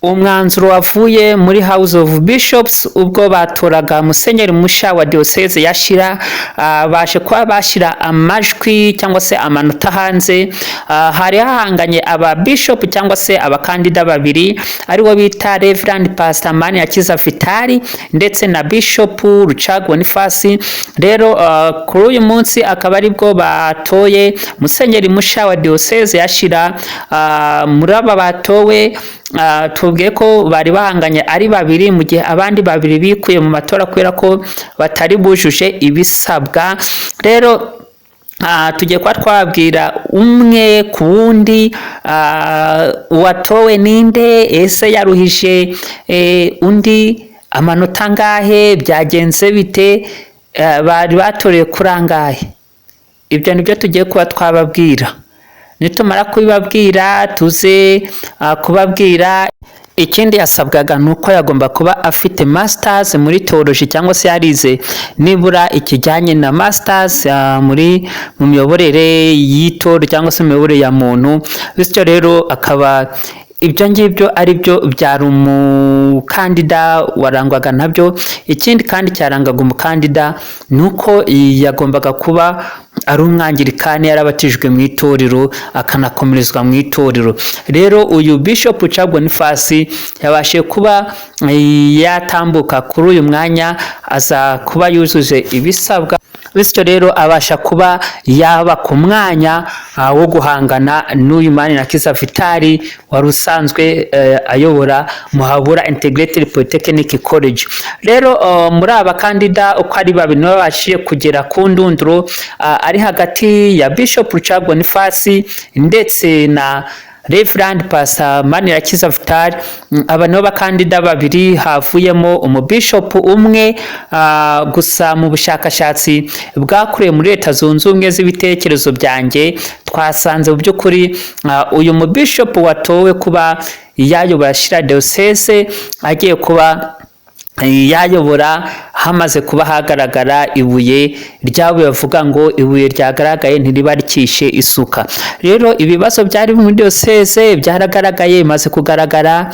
Umwanzuro wavuye muri House of Bishops ubwo batoraga musenyeri musha wa Diyoseze ya Shyira, baje kuba bashyira amajwi cyangwa se amanota hanze. Hari hahanganye aba bishop cyangwa se abakandida babiri, aribo bita Reverend Pastor Manirakiza Vital ndetse na Bishop Rucagu Boniface. Rero kuri uyu munsi akaba aribwo batoye musenyeri musha wa Diyoseze ya Shyira. Muri aba batowe, tubwiye ko bari bahanganye ari babiri, mu gihe abandi babiri bikuye mu matora kubera ko batari bujuje ibisabwa. Rero tugiye kuba twabwira umwe ku wundi, uwatowe ninde, ese yaruhije undi amanota angahe, byagenze bite, bari batoreye kuri angahe? Ibyo nibyo tugiye kuba twababwira. Nitumara kubibabwira, tuze kubabwira ikindi yasabwaga, ni uko yagomba kuba afite masters muri theology cyangwa se yarize nibura ikijyanye na masters muri mu miyoborere y'itorero cyangwa se imiyoborere ya muntu. Bityo rero akaba ibyo ngibyo ari byo byari umukandida warangwaga nabyo. Ikindi kandi cyarangaga umukandida ni uko yagombaga kuba ari umwangirikani, yarabatijwe mu itorero, akanakomerezwa mu itorero. Rero uyu Bishop Rucagu Boniface yabashije kuba yatambuka kuri uyu mwanya, aza kuba yujuje ibisabwa, bityo rero abasha kuba yaba ku mwanya wo guhangana n'uyu Manirakiza Vital wari usanzwe ayobora Muhabura Integrated Polytechnic College. Rero muri aba bakandida uko ari babiri, nibo babashije kugera ku ndunduro, ari hagati ya Bishop Rucagu Boniface ndetse na Reverend Pastor Manirakiza Vital. Aba nibo bakandida babiri, havuyemo umubishopu umwe. Gusa mu bushakashatsi bwakorewe muri Leta Zunze Ubumwe z'ibitekerezo byanjye, twasanze mu by'ukuri uyu mubishopu watowe kuba yayobora Shyira Diocese agiye kuba yayobora hamaze kuba hagaragara ibuye ryabuye. Bavuga ngo ibuye ryagaragaye ntiriba rikishe isuka. Rero ibibazo byari muri diyoseze byaragaragaye, bimaze kugaragara.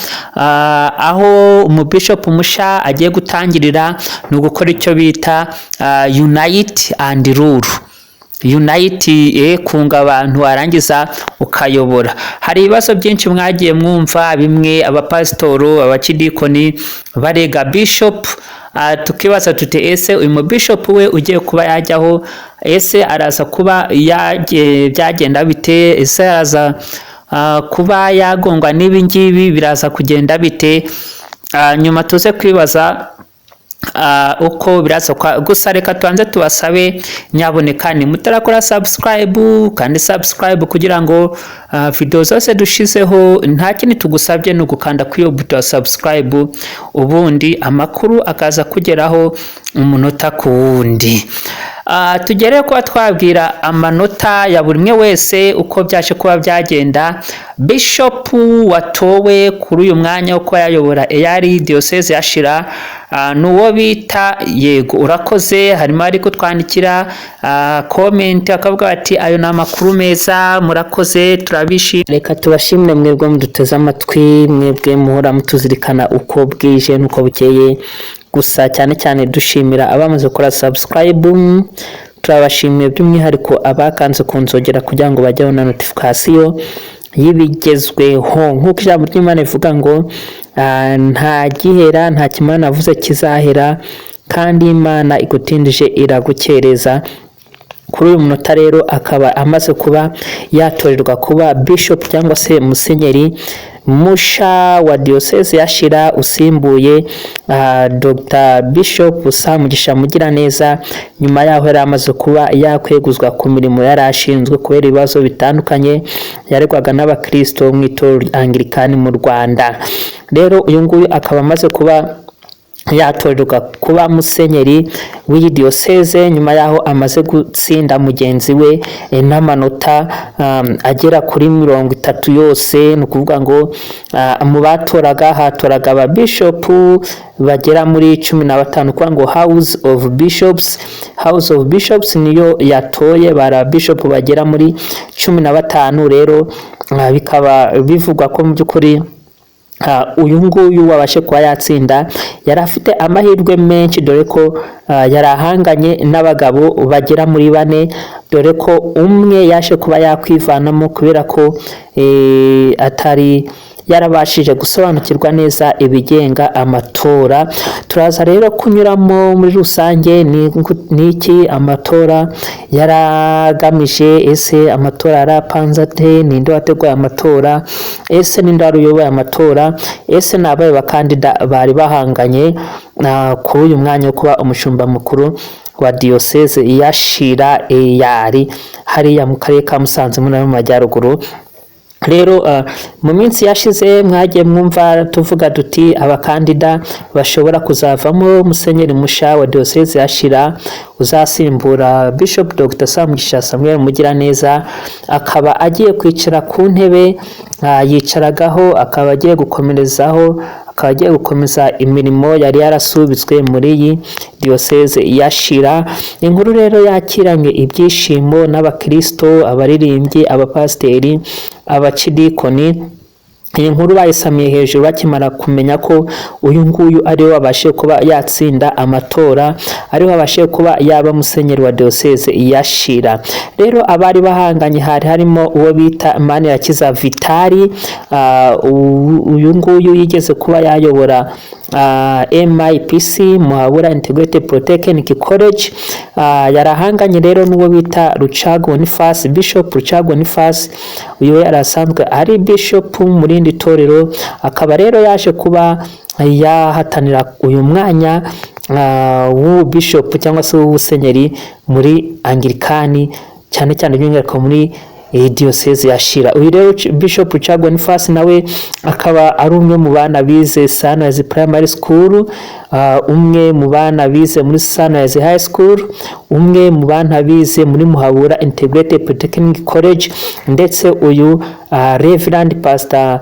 Aho umubishopu musha agiye gutangirira ni ugukora icyo bita unite and rule, unite, kunga abantu, warangiza ukayobora. Hari ibibazo byinshi mwagiye mwumva, bimwe abapasitoro, abakidikoni barega bishop. Tukibaza tuti: ese uyu mubishop we ugiye kuba yajyaho, ese araza kuba byagenda bite? Ese araza kuba yagongwa n'ibi ngibi? Biraza kugenda bite? Nyuma tuze kwibaza uko biraza gusa. Reka tubanze tubasabe, nyaboneka ni mutarakora subscribe, kandi subscribe kugira ngo video zose dushizeho, nta kindi tugusabye ni ugukanda kuri iyo buto ya subscribe, ubundi amakuru akaza kugeraho umunota ku wundi. Tugere kuba twabwira amanota ya buri umwe wese, uko byaje kuba byagenda. Bishop watowe kuri uyu mwanya wo kuba yayobora EAR Diocese ya Shyira ni uwo bita, yego urakoze, harimo ari kutwandikira comment akavuga bati: "Ayo ni amakuru meza, murakoze, turabishimye." Reka tubashimire mwebwe muduteze amatwi, mwebwe muhora mutuzirikana uko bwije n'uko bukeye. Gusa cyane cyane dushimira abamaze gukora subscribe. Turabashimiye by'umwihariko abakanze ku nzogera kugira ngo bajyeho na notification y'ibigezweho. Nk'uko ijambo ry'Imana rivuga ngo nta gihera, nta kimana avuze kizahera, kandi Imana igutindije iragukereza. Kuri uyu munota rero akaba amaze kuba yatorerwa kuba bishop cyangwa se musenyeri musha wa Diyoseze ya Shyira, usimbuye Dr Bishop Samugisha Mugiraneza, nyuma yaho yari amaze kuba yakweguzwa ku mirimo yari ashinzwe kubera ibibazo bitandukanye yaregwaga n'abakristo mu itorero Anglikani mu Rwanda. Rero uyu nguyu akaba amaze kuba yatorerwa kuba musenyeri w'iyi diyoseze, nyuma yaho amaze gutsinda mugenzi we n'amanota agera kuri 30 yose. Ni ukuvuga ngo mu batoraga, hatoraga ababishopu bagera muri 15, kuvuga ngo House of Bishops niyo yatoye, bari ababishopu bagera muri 15. Rero bikaba bivugwa ko mu by'ukuri Uyu nguyu wabashe kuba yatsinda yari afite amahirwe menshi, dore ko yari ahanganye n'abagabo bagera muri bane, dore ko umwe yaje kuba yakwivanamo kubera ko atari yarabashije gusobanukirwa neza ibigenga amatora. Turaza rero kunyuramo muri rusange ni iki amatora yaragamije, ese amatora yarapanze ate, ninde wateguye amatora, ese ninde wari uyoboye amatora, ese ni abahe bakandida bari bahanganye kuri uyu mwanya wo kuba umushumba mukuru wa Diyoseze ya Shyira Eyari hariya mu karere ka Musanze mu ntara y'Amajyaruguru. Rero mu minsi yashize mwagiye mwumva tuvuga duti abakandida bashobora kuzavamo musenyeri musha wa Diyoseze ya Shyira uzasimbura Bishop Dr Samugisha Samuel Mugiraneza, akaba agiye kwicara ku ntebe yicaragaho, akaba agiye gukomerezaho, akaba agiye gukomeza imirimo yari yarasubitswe muri iyi Diyoseze ya Shyira. Inkuru rero yakiranywe ibyishimo n'abakristo, abaririmbyi, abapasiteri, abacidikoni. Iyi nkuru bayisamiye hejuru bakimara kumenya ko uyu nguyu ariwe wabashije kuba yatsinda amatora, ariwe wabashije kuba yaba musenyeri wa Diyoseze ya Shyira. Rero abari bahanganye hari harimo uwo bita Manirakiza Vitali. Uyu nguyu yigeze kuba yayobora MIPC, Muhabura Integrated Polytechnic College. Yari ahanganye rero n'uwo bita Rucagu Boniface, Bishop Rucagu Boniface. Uyu yari asanzwe ari bishop mu rindi torero, akaba rero yaje kuba yahatanira uyu mwanya w'ubu bishop cyangwa se w'ubusenyeri muri Anglikani, cyane cyane by'umwihariko muri iyi Diyoseze ya Shyira. Uyu rero Bishop Rucagu Boniface nawe akaba ari umwe mu bana bize Sunrise Primary School, umwe mu bana bize muri Sunrise High School, umwe mu bana bize muri Muhabura Integrated Polytechnic College, ndetse uyu Reverend Pastor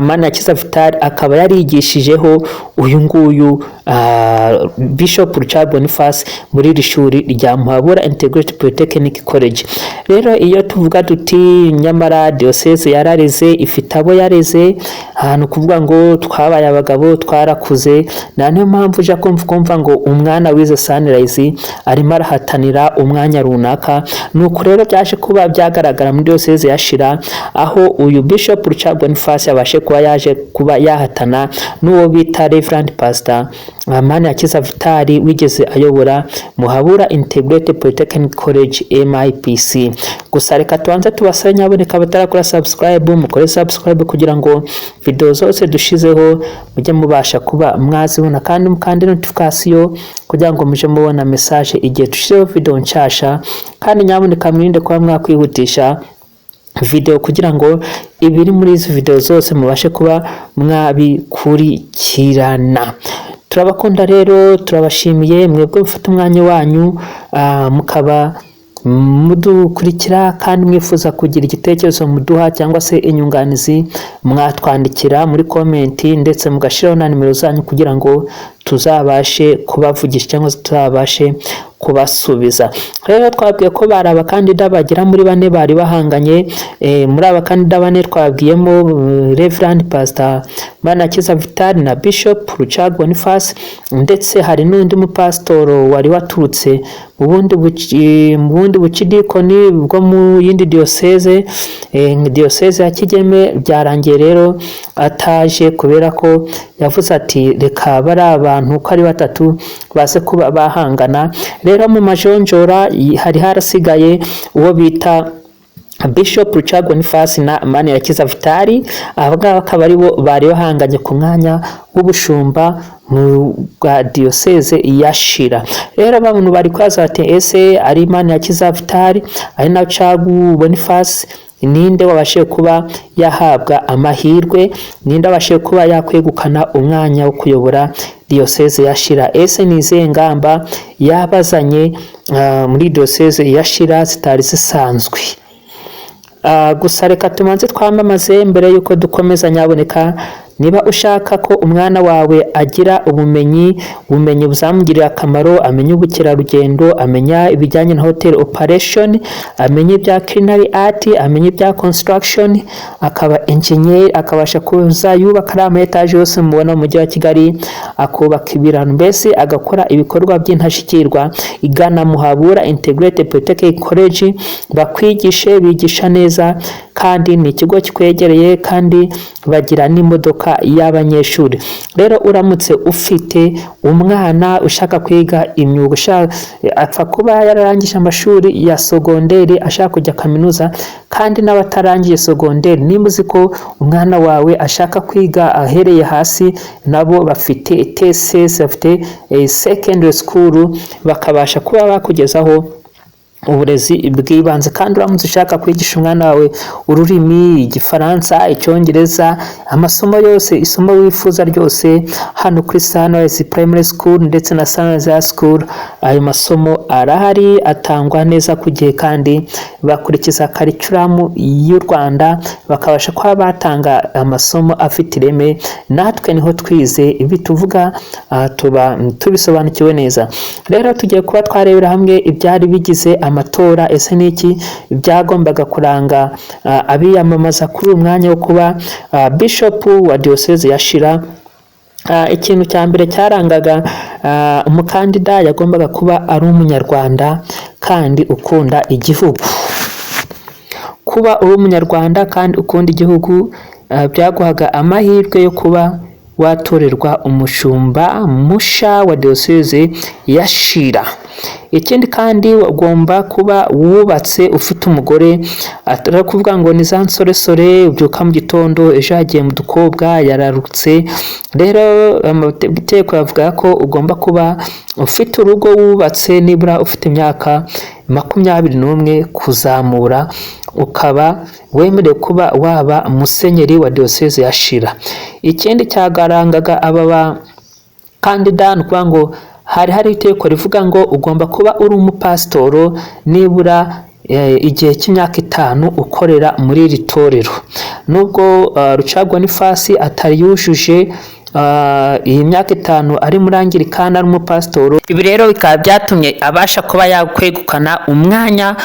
Manirakiza Vital akaba yarigishijeho uyu nguyu Bishop Rucagu Boniface muri iri shuri rya Muhabura Integrated Polytechnic College. Rero iyo tuvuga tuti nyamara diyoseze yarareze, ifite abo yareze, ahantu kuvuga ngo twabaye abagabo, twarakuze, nta niyo mpamvu ujya kumva ngo umwana wize Sunrise arimo arahatanira umwanya runaka. Nuko rero byaje kuba byagaragara muri Diyoseze ya Shyira, aho uyu Bishop Rucagu Boniface yabashe kuba yaje kuba yahatana n'uwo bita Reverend Pastor Manirakiza Vital wigeze ayobora Muhabura Integrated Polytechnic College, MIPC. Gusa reka tubanze tubasabe, nyaboneka batarakora subscribe, mukore subscribe kugira ngo video zose dushizeho mujye mubasha kuba mwazibona, kandi mukande notification kugira ngo mujye mubona message igihe dushizeho video nshasha. Kandi nyaboneka mwirinde kuba mwakwihutisha video kugira ngo ibiri muri izi video zose mubashe kuba mwabikurikirana. Turabakunda rero, turabashimiye mwebwe mufata umwanya wanyu mukaba mudukurikira, kandi mwifuza kugira igitekerezo muduha cyangwa se inyunganizi, mwatwandikira muri comment ndetse mugashyiraho na nimero zanyu kugira ngo tuzabashe kubavugisha cyangwa se tuzabashe kubasubiza. Rero twabwiye ko bari abakandida bagera muri bane bari bahanganye. Muri abakandida bane twabwiyemo Reverend Pastor Manirakiza Vital na Bishop Rucagu Boniface, ndetse hari n'undi mupasitoro wari waturutse mu bundi bucidikoni bwo mu yindi diyoseze, Diyoseze ya Kigeme. Byarangiye rero ataje kubera ko yavuze ati reka bari abantu uko ari batatu baze kuba bahangana. Rero mu majonjora hari harasigaye uwo bita Bishop Rucagu Boniface na Manirakiza Vital. Aba ngaba akaba aribo bari bahanganye ku mwanya w'ubushumba mu bwa Diyoseze ya Shyira. Rero abantu bari kwaza bati ese ari Manirakiza Vital, ari na Rucagu Boniface, ninde wabashije kuba yahabwa amahirwe, ninde wabashije kuba yakwegukana umwanya wo kuyobora Diyoseze ya Shyira? Ese ni izihe ngamba yabazanye muri Diyoseze ya Shyira zitari zisanzwe? Gusa reka tubanze twamamaze mbere yuko dukomeza. Nyaboneka niba ushaka ko umwana wawe agira ubumenyi, ubumenyi buzamugirira akamaro, amenye ubukerarugendo, amenya ibijyanye na hotel operation, amenye ibya culinary art, amenye ibya construction, akaba engineer, akabasha kuza yubaka ariya ama etaje yose mubona mu mujyi wa Kigali, akubaka ibiraro, mbese agakora ibikorwa by'intashyikirwa. Igana Muhabura Integrated Polytechnic College bakwigishe, bigisha neza kandi ni ikigo kikwegereye, kandi bagira n'imodoka y'abanyeshuri. Rero uramutse ufite umwana ushaka kwiga imyuga, apfa kuba yararangije amashuri ya sogonderi ashaka kujya kaminuza, kandi n'abatarangije sogonderi, nimba uzi ko umwana wawe ashaka kwiga ahereye hasi, nabo bafite TSS, bafite secondary school, bakabasha kuba bakugezaho uburezi bw'ibanze. Kandi uramutse ushaka kwigisha umwana wawe ururimi, Igifaransa, Icyongereza, amasomo yose, isomo wifuza ryose, hano kuri Sunrise Primary School ndetse na Sunrise High School ayo masomo arahari, atangwa neza ku gihe kandi bakurikiza curriculum y'u Rwanda, bakabasha kuba batanga amasomo afite ireme. Natwe niho twize, ibi tuvuga tuba tubisobanukiwe neza. Rero tugiye kuba twarebera hamwe ibyari bigize amatora. Ese ni iki byagombaga kuranga abiyamamaza kuri uyu mwanya wo kuba bishop wa diyoseze ya Shyira? Ikintu cya mbere cyarangaga umukandida, yagombaga kuba ari Umunyarwanda kandi ukunda igihugu. Kuba uri Umunyarwanda kandi ukunda igihugu byaguhaga amahirwe yo kuba watorerwa umushumba musha wa diyoseze ya Shyira. Ikindi kandi, ugomba kuba wubatse, ufite umugore, atari kuvuga ngo ni za nsoresore ubyuka mu gitondo, ejo yagiye mu dukobwa, yararutse. Rero amategeko yavuga ko ugomba kuba ufite urugo, wubatse, nibura ufite imyaka 21 kuzamura, ukaba wemerewe kuba waba musenyeri wa diyoseze ya Shyira. Ikindi cyagarangaga aba bakandida ni ukuvuga ngo hari itegeko rivuga ngo ugomba kuba uri umupasitoro nibura igihe cy'imyaka 5 ukorera muri iri torero. Nubwo Rucagu Boniface atari yujuje iyi myaka 5 ari muri Anglikani ari umupasitoro, ibi rero bikaba byatumye abasha kuba yakwegukana umwanya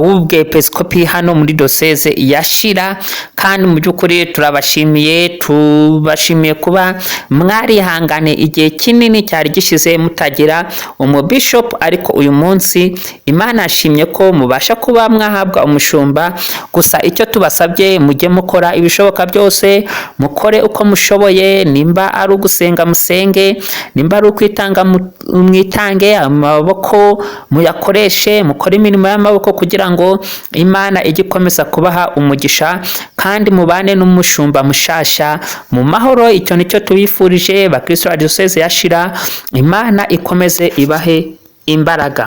w'ubwepiskopi hano muri diyoseze ya Shyira. Kandi mu by'ukuri turabashimiye, tubashimiye kuba mwarihangane igihe kinini cyari gishize mutagira umubishopu, ariko uyu munsi Imana yashimye ko mubasha kuba mwahabwa umushumba. Gusa icyo tubasabye, mujye mukora ibishoboka byose, mukore uko mushoboye. Nimba ari ugusenga musenge, nimba ari ukwitanga mwitange, amaboko muyakoreshe, mukore imirimo y'amaboko kugira ngo Imana ijye ikomeza kubaha umugisha, kandi mubane n'umushumba mushasha mu mahoro. Icyo nicyo tubifurije, bakristo ba diyoseze ya Shyira. Imana ikomeze ibahe imbaraga.